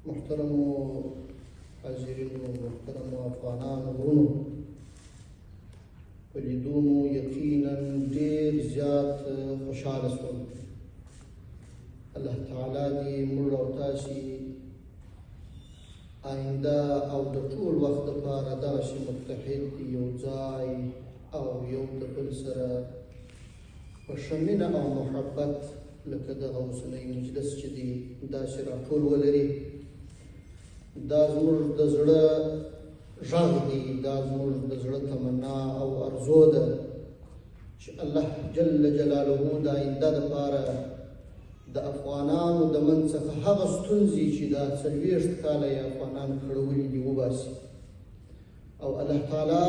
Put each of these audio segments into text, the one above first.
محترمو حاضرینو، محترمو افغانانو وروڼو، په لیدو مو یقینا ډېر زیات خوشحاله شوم. الله تعالی دې موږ او تاسې آینده او د ټول وخت لپاره دغسې متحد، یو ځای او یو د بل سره په ښه مینه او محبت لکه دغه اوسنی مجلس چې دی داسې راټول ولري. دا زموږ د زړه غږ دی، دا زموږ د زړه تمنا او ارزو ده چې الله جل جلاله د آینده دپاره د افغانانو د منځ څخه هغه ستونزې چې دا 40 کاله یې افغانان کړولي دي وباسي، او الله تعالی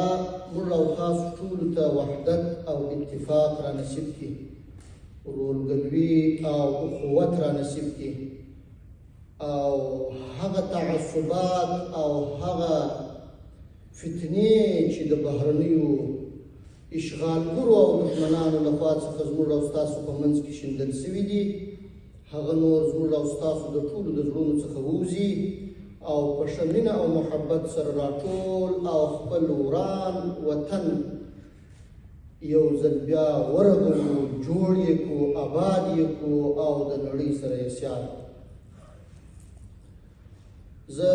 موږ او تاسو ټولو ته وحدت او اتفاق را نصیب کړي، ورورګلوي او اخوت را نصیب کړي، او هغه تعصبات او هغه فتنې چې د بهرنیو اشغالګرو او دښمنانو لخوا څخه زموږ او ستاسو په منځ کې شیندل سوي دي، هغه نور زموږ او ستاسو د ټولو د زړونو څخه ووځي او په ښه مینه او محبت سره راټول او خپل وران وطن یو ځل بیا ورغوو، جوړ یې کړو، آباد یې کړو او د نړۍ سره یې سیال. زه